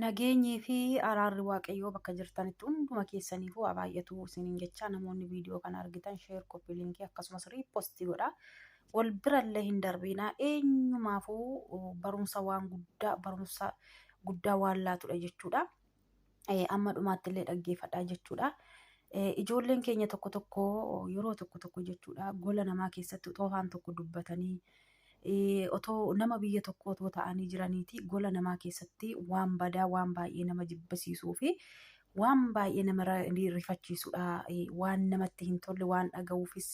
Nageenyii fi araarri Waaqayyoo bakka jirtanitti hunduma keessaniifuu haa baay'atu isiniin jecha namoonni viidiyoo kana argitan sheer koppii linkii akkasumas riipostii godha. Wal birallee hin darbiinaa eenyumaafuu barumsa waan guddaa barumsa guddaa waan laatudha jechuudha. Amma dhumaatti illee dhaggeeffadhaa jechuudha. Ijoolleen keenya tokko tokko yeroo tokko tokko jechuudha gola namaa keessatti otoo afaan tokko dubbatanii otoo nama biyya tokko otoo ta'anii jiraniiti gola namaa keessatti waan badaa waan baay'ee nama jibbisiisuu fi waan baay'ee nama rifachiisudha. Waan namatti hin tolle waan dhaga'uufis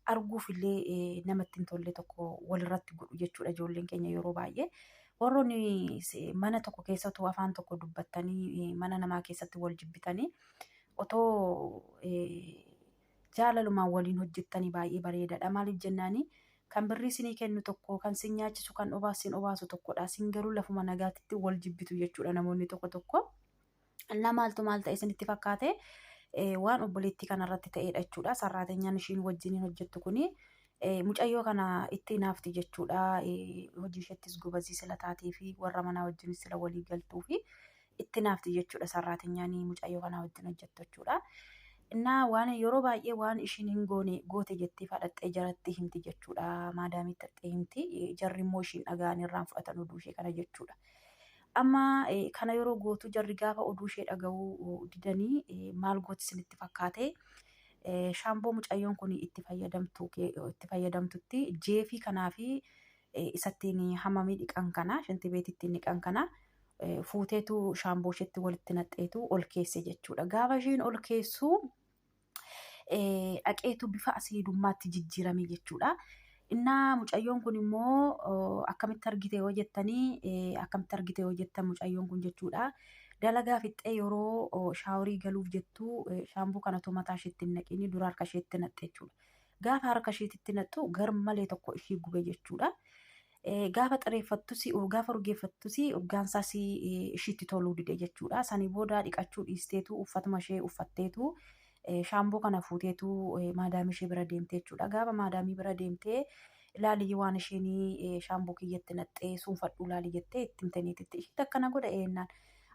arguuf illee namatti hin tolle tokko walirratti godhu jechuudha ijoolleen keenya yeroo baay'ee. Warroonni mana tokko keessa otoo afaan tokko dubbattanii mana namaa keessatti wal jibbitanii otoo jaalalumaan waliin hojjettanii baay'ee bareedaadha. Maaliif jennaani kan birrii isinii kennu tokko kan sin nyaachisu kan obaas sin obaasu tokkodha. Sin garuu lafuma nagaatitti wal jibbitu jechuudha namoonni tokko tokko. Innaa maaltu maal ta'e isinitti fakkaate waan obboleettii kanarratti ta'edha jechuudha. Sarraateenyaan ishiin wajjiniin hojjettu kuni mucayyoo kana itti hinaafti jechuudha. Hojii isheettis gobazii sila taatee fi warra manaa wajjinis sila walii galtuu fi itti hinaafti jechuudha. Sarraateenyaan mucayyoo kana wajjin hojjettu jechuudha. Innaa waan yeroo baay'ee waan ishiin hin goone goote jettee fadhaxxee jaratti himti jechuudha. Maadaamitti dhaqxee himti. Jarri immoo ishiin dhaga'an irraan fudhatan oduu ishee kana jechuudha. Amma kana yeroo gootu jarri gaafa oduu ishee dhaga'uu didanii maal gooti isinitti fakkaate? Shaamboo mucayyoon kun itti fayyadamtu itti fayyadamtutti jeefii kanaa fi isattiin hamamii dhiqan kana shinti beetittiin dhiqan kana fuuteetu shaamboo isheetti walitti naqxeetu ol keesse jechuudha. Gaafa isheen ol keessu dhaqeetu bifa asiidummaatti jijjiirame jechuudha. Innaa mucayyoon kun immoo akkamitti argite yoo jettanii akkamitti argite yoo jettan mucayyoon kun jechuudha. Dalagaa fixxee yeroo shaaworii galuuf jettu shaamboo kanatu mataa isheetti hin naqini dura harka isheetti naqxe jechuudha. Gaafa harka isheetitti naqxu gar malee tokko ishii gube jechuudha. Gaafa xireeffattus gaafa urgeeffattus urgaan isaas ishiitti toluu dide jechuudha. Sanii booda dhiqachuu dhiisteetu uffatuma ishee uffatteetu shaamboo kana fuuteetu maadaamii ishee bira deemte jechuudha. Gaafa maadaamii bira deemtee ilaalii waan isheen shaamboo kiyyatti naqxee suunfadhu ilaalii jettee itti himte niititti. Ishiitti akkana godha eennaan.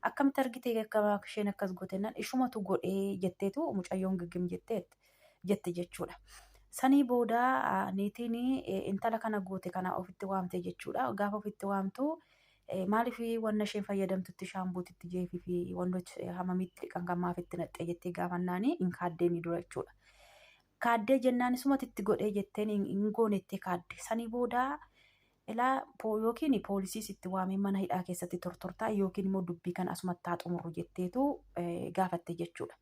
Akkamitti argite akka isheen akkas goote jennaan ishumatu godhee jetteetu mucayyoon giggim jettee jette jechuudha. Sanii booda niitiin intala kana goote kana ofitti waamte jechuudha. Gaafa ofitti waamtu maaliif wanna isheen fayyadamtutti shaambuutitti jeefii fi wantoota hamamitti dhiqan kan maaf itti naqxee jettee gaafannaani hin kaaddeeni dura jechuudha. Kaaddee jennaan isumatti itti godhee jetteen hin goonettee kaadde. Sanii booda ilaa yookiin poolisiis itti waamee mana hidhaa keessatti tortortaa yookiin immoo dubbii kana asumatti haa xumurru jetteetu gaafatte jechuudha.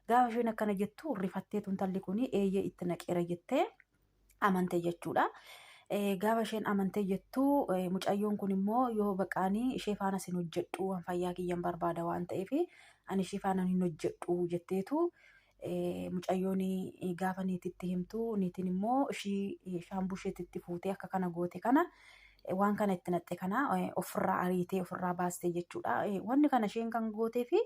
Gaafa isheen akkana jettu rifatteetu intalli kun eeyyee itti naqeera jettee amante jechuudha. Gaafa isheen amantee jettu mucayyoon kun immoo yoo baqaanii ishee faana sin hojjedhu waan fayyaa kiyyan barbaada waan ta'eef ani ishee faana hin hojjedhu jetteetu mucayyoon gaafa niititti himtu niitiin immoo ishii shaambuu isheetitti fuutee akka kana goote kana waan kana itti naqxe kana ofirraa ariitee ofirraa baastee jechuudha. Wanni kana isheen kan gootee fi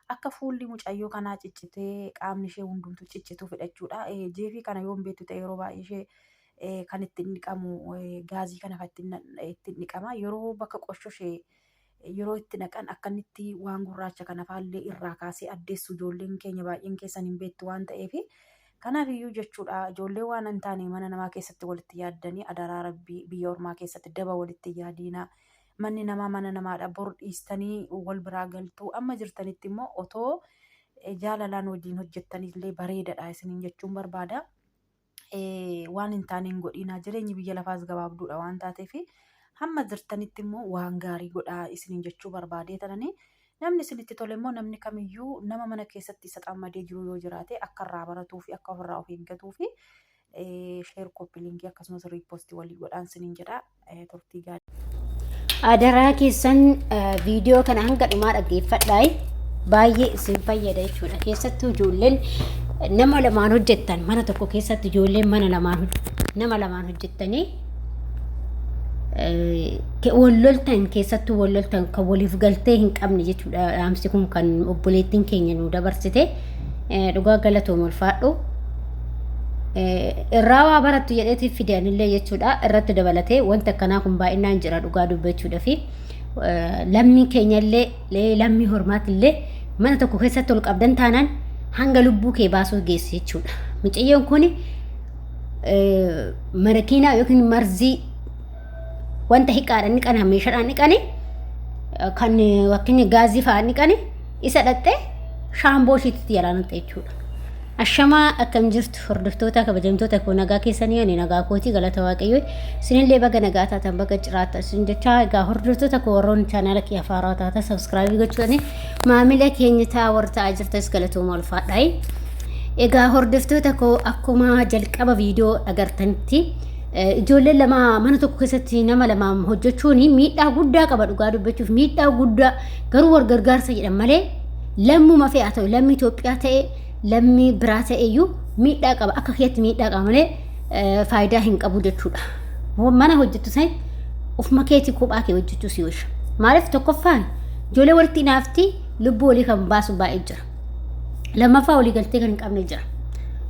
akka fuulli mucayyoo kanaa ciccitee qaamni ishee hundumtuu ciccituu fedhachuudha. Jeefii kana yoo hin beektu ta'e yeroo baay'ee ishee kan ittiin dhiqamu gaazii kana kan ittiin dhiqama. Yeroo bakka qosho ishee yeroo itti naqan akka inni itti waan gurraacha kana faallee irraa kaasee addeessu ijoolleen keenya baay'een keessan hin beektu waan ta'eef. Kanaaf iyyuu jechuudha ijoollee waan hin taane mana namaa keessatti walitti yaaddanii adaraa rabbii biyya ormaa keessatti daba walitti yaadiina. Manni namaa mana namaadha bor dhiistanii wal biraa galtuu amma jirtanitti immoo otoo jaalalaan wajjin hojjettanillee bareedaadha isiniin jechuun barbaada. Waan hin taane hin godhinaa jireenyi biyya lafaas gabaabduudha waan taateef hamma jirtanitti immoo waan gaarii godhaa isiniin jechuu barbaadee tananii namni isinitti tole immoo namni kamiyyuu nama mana keessatti isa xammadee jiru yoo jiraate akka irraa baratuu fi akka ofirraa of eeggatuu fi sheer koppii linkii akkasumas riippoostii walii godhaan isiniin jedha turtii gaarii. Adaraa keessan viidiyoo kana hanga dhumaa dhaggeeffadhaa baay'ee isin fayyada jechuudha. Keessattuu ijoolleen nama lamaan hojjettan mana tokko keessatti ijoolleen mana lamaan nama lamaan hojjettanii wal loltan keessattuu wal loltan kan waliif galtee hin qabne jechuudha. Dhaamsi kun kan obboleettiin keenya nu dabarsite dhugaa galatoom ulfaadhu. Irraa waa barattu jedheeti fide anillee jechuudha irratti dabalatee wanta akkanaa kun baay'inaan jira dhugaa dubbachuudha fi Lammii keenyallee lammii hormaatillee mana tokko keessatti ol qabdan taanaan hanga lubbuu kee baasuu geessu jechuudha. Mucayyoon kun marakiinaa yookiin marzii wanta hiqaadhaan dhiqan meeshaadhaan dhiqani kan fakkeenya gaazii fa'aa dhiqani isa dhaxxee shaamboo ishiitti yalaanatte jechuudha. Ashamaa, akkam jirtu hordoftoota kabajamtoota koo? Nagaa keessanii? Ani nagaa kootii, galata Waaqayyoo. Isinillee baga nagaa taatan, baga jiraattan isin jechaa, egaa hordoftoota koo warroon chaanaala kiyya haaraa taatan subscribe gochuudhaan maamila keenya ta'aa, warra ta'aa jirtas galatooma, ulfaadhaa. Egaa hordoftoota koo, akkuma jalqaba viidiyoo agartanitti ijoolleen lama mana tokko keessatti nama lamaan hojjechuun miidhaa guddaa qaba. Dhugaa dubbachuuf miidhaa guddaa, garuu wal gargaarsa jedhan malee lammuma fe'aa ta'u, lammii Itoophiyaa ta'e, lammii biraa ta'e iyyuu miidhaa qaba. Akka keetti miidhaa qaba malee faayidaa hin qabu jechuudha. Mana hojjettu san ofuma keetii kophaa kee hojjechuu si oolcha. Maaliif? Tokkoffaan ijoollee walitti hinaafti, lubbuu walii kan baasu baay'ee jira. Lammaffaa walii galtee kan hin qabne jira.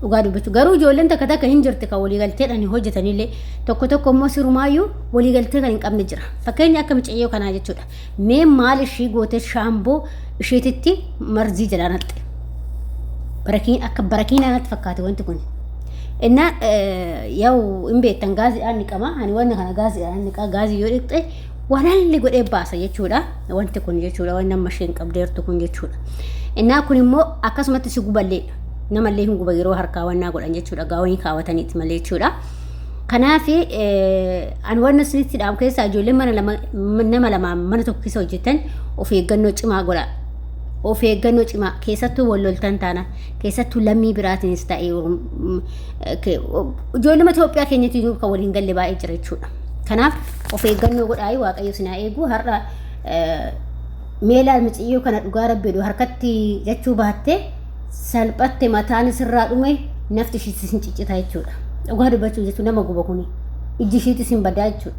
Dhugaa dubbachuu garuu ijoolleen takka takka hin jirti kan walii galteedhaan hojjetanillee, tokko tokko immoo sirumaayyuu walii galtee kan hin qabne jira. Fakkeenya akka mucayyoo kanaa jechuudha. Mee maal ishii gootee shaamboo isheetitti marzii jalaa naqxe? Barakiin akka barakiinaa natti fakkaate wanti kun. Innaa yaa'u hin beektan, gaaziidhaan dhiqama. Ani wanna kana gaaziidhaan dhiqa. Gaazii yoo dhiqxe walalli godhee baasa jechuudha. Wanti kun jechuudha. Wanni amma isheen qabdeertu kun jechuudha. Innaa kun immoo akkasumatti si guballeedha. Namallee hin guba yeroo harkaa wannaa godhan jechuudha. Gaawonii kaawwataniiti malee jechuudha. Kanaaf ani wanna isinitti dhaamu keessaa ijoolleen mana lama nama lamaan mana tokko keessa hojjetan of eeggannoo cimaa godha. Of eeggannoo cimaa, keessattuu wal loltan taana, keessattuu lammii biraatiinis ta'e, ijoolluma Itoophiyaa keenyatti kan waliin galle baay'ee jira jechuudha. Kanaaf of eeggannoo godhaa. Waaqayyo isin haa eegu. Har'a meelaan mucayyoo kana dhugaa rabbi harkatti jechuu baatte salphatte, mataan sirraa dhume, nafti ishiitis hin ciccita jechuudha. Dhugaa dubbachuu jechuun nama guba kuni, ijji ishiitis hin badaa jechuudha.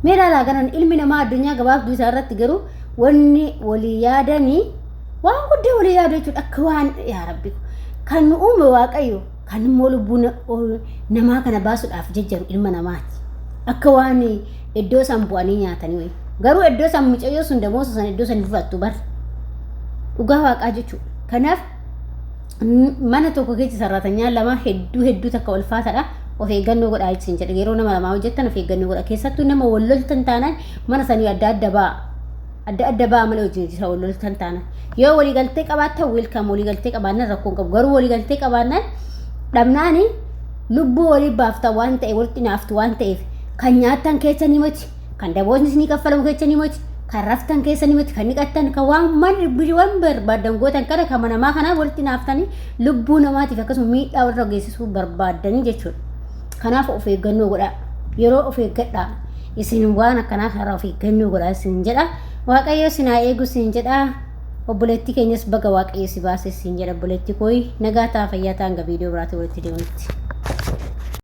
Mee ilaalaa garan ilmi namaa addunyaa gabaabduu isaa irratti garuu wanni walii yaadanii waan guddaa walii yaadu jechuudha. Akka waan yaa rabbi, kan nu uume Waaqayyo, kan immoo lubbuu namaa kana baasuudhaaf jejjaru ilma namaati. Akka waan iddoo isaan bu'anii nyaatanii wayi. Garuu iddoo isaan mucayyoo sun damoosa san iddoo san fudhattu bar. Dhugaa Waaqaa jechuudha. Kanaaf mana tokko keessa sarratanyaan lama hedduu hedduu takka ulfaataadha. Of eeggannoo godhaa jechuun jedha. Yeroo nama lamaa hojjettan of eeggannoo godha. Keessattuu nama wal loltan taanaan mana sanii adda adda ba'a. Adda adda ba'a malee hojii hojjetaa wal loltan taanaan. Yoo waliigaltee qabaattan welcome, waliigaltee qabaannaan rakkoon qabu. Garuu waliigaltee qabaannaan dhabnaani lubbuu walii baaftan waan ta'eef, walitti naaftu waan ta'eef, kan nyaattan keessa ni miti, kan daboosni isinii kaffalamu keessa ni miti, kan raftan keessa ni miti, kan dhiqattan, kan waan man waan barbaadan gootan kana kan namaa kanaa walitti naaftanii lubbuu namaatiif akkasuma miidhaa warra geessisuu barbaaddanii jechuudha. Kanaaf of eeggannoo godhaa. Yeroo of eeggadhaa. Isin waan akkanaa kanarraa of eeggannoo godhaa isin jedha. Waaqayyo isin haa eegu isin jedha. Obboleettii keenyas baga Waaqayyo si baase isin jedha. Obboleettii kooyi, nagaa ta'a, fayyaa ta'a, hanga viidiyoo biraatti walitti deemutti.